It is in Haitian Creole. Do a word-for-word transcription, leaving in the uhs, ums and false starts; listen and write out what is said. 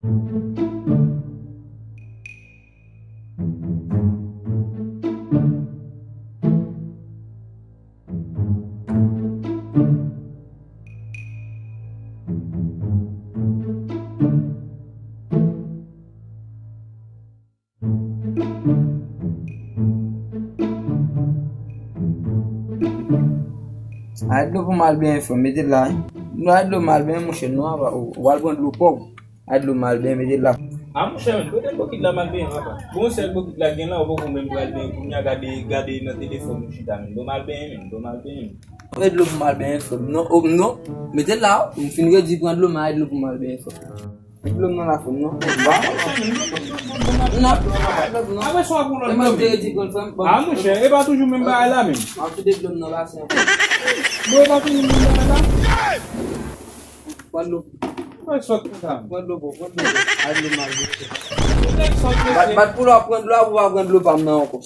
Ay dlo pou m al benyen, frè m, mete l la, wi. Non, ay dlo m al benyen, monchè, non, apa, ou, ou al pran dlo pòp. Ay dlo m al benyen, mete l la. A, monchè, men, kote bokit la m al benyen, papa? Bon, sèl bokit la gen la, ou poko menm pral benyen kounye a, gade, gade nan telefòn ou chita, men. Dlo m al benyen, men, dlo m al benyen, men. Mete dlo pou m al benyen, frè m. Non, o, non, mete l la, wi. M fin redi pran dlo m, ay dlo pou m al benyen, frè m. Dlo m nan la fòm, non. Ba. Non, non, non, non. Apre sa, w ap pran lòt dlo. E mwen te redi pran frè m. A, monchè, e pa toujou menm bagay la, menm. M ap kite dlo m nan basen an. Bon, e pa toujou menm bagay la. Pran dlo. Mwen sòt konsa. Pran dlo, bro, pran dlo. Ay dlo m al jete. Bat, bat pou lò, pran dlo, pou pa pran dlo pa m nan ankò.